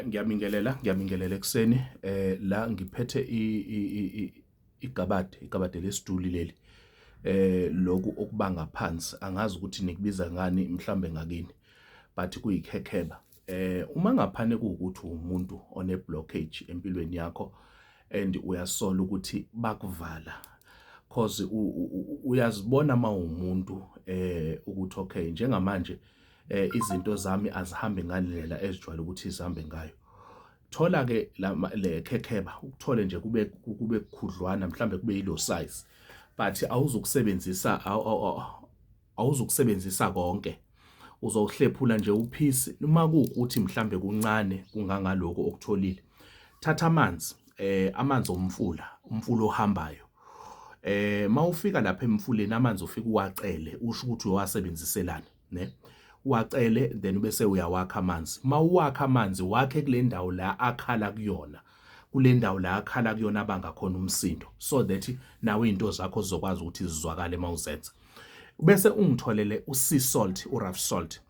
Ngiyabingelela, ngiyabingelela ekuseni. La ngiphethe igabade, igabade lesituli leli. Lokhu okubanga phansi, angazi ukuthi nikubiza ngani mhlambe ngakini, but kuyikhekheba. Uma ngaphane kuwukuthi umuntu one blockage empilweni yakho and uyasola ukuthi bakuvala cause uyazibona mawumuntu ukuthi okay, njengamanje izinto zami azihambi ngalendlela ezijwayele ukuthi zihambe ngayo. Thola ke le khekheba, ukuthole nje kube kukhudlwana, mhlambe kube yilo size, but awuzukusebenzisa, awuzukusebenzisa konke, uzohlephula nje uphisi. Uma kuwukuthi mhlambe kuncane kungangaloko okutholile, thatha amanzi, amanzi omfula, umfula ohambayo. Mawufika lapha emfuleni, amanzi ufika uwacele, usho ukuthi uyowasebenziselani, ne wacele, then bese uyawakha amanzi. Mawuwakha amanzi, wakhe kule ndawo la akhala kuyona, kule ndawo la akhala kuyona, abangakhona umsindo, so that nawe izinto zakho zizokwazi ukuthi zizwakale mawuzenza. Bese ungitholele u-sea salt, u-rough salt.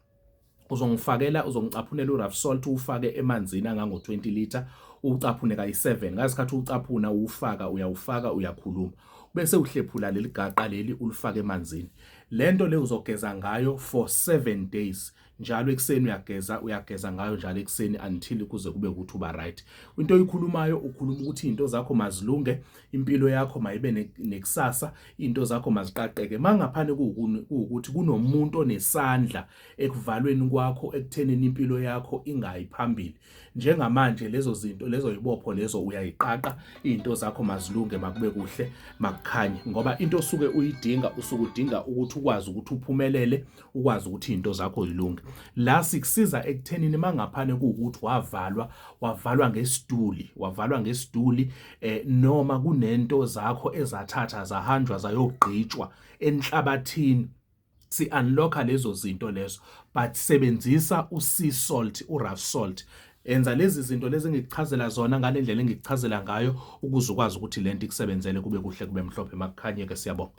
Uzongifakela, uzongicaphunela u-rough salt, uwufake emanzini angango 20 liter, uwucaphune kayi-7. Ngasikhathi ucaphuna uwufaka, uyawufaka, uyakhuluma, bese uhlephula leli gaqa leli, ulifake emanzini. Lento le uzogeza ngayo for 7 days. Njalo ekuseni uyageza, uyageza ngayo njalo ekuseni until kuze kube ukuthi uba right. Into oyikhulumayo, ukhuluma ukuthi izinto zakho mazilunge, impilo yakho mayibe nekusasa, izinto zakho maziqaqeke. Mangaphane kuwukuthi kunomuntu onesandla ekuvalweni kwakho, ekuthenini impilo yakho ingayi phambili njengamanje, lezo zinto lezo, yibopho lezo, uyayiqaqa. Izinto zakho mazilunge, makube kuhle, makukhanye, ngoba into osuke uyidinga, usuke udinga ukuthi ukwazi ukuthi uphumelele, ukwazi ukuthi izinto zakho zilunge. La sikusiza ekuthenini mangaphane kuwukuthi wavalwa, wavalwa ngesiduli, wavalwa ngesiduli, noma kunento zakho ezathatha zahanjwa zayogqitshwa enhlabathini, si-unlocka lezo zinto lezo. But sebenzisa u-sea salt, u-rough salt. Enza lezi zinto lezi engikuchazela zona ngale ndlela engikuchazela ngayo ukuze ukwazi ukuthi lento ikusebenzele, kube kuhle, kube mhlophe, makukhanye-ke. Siyabonga.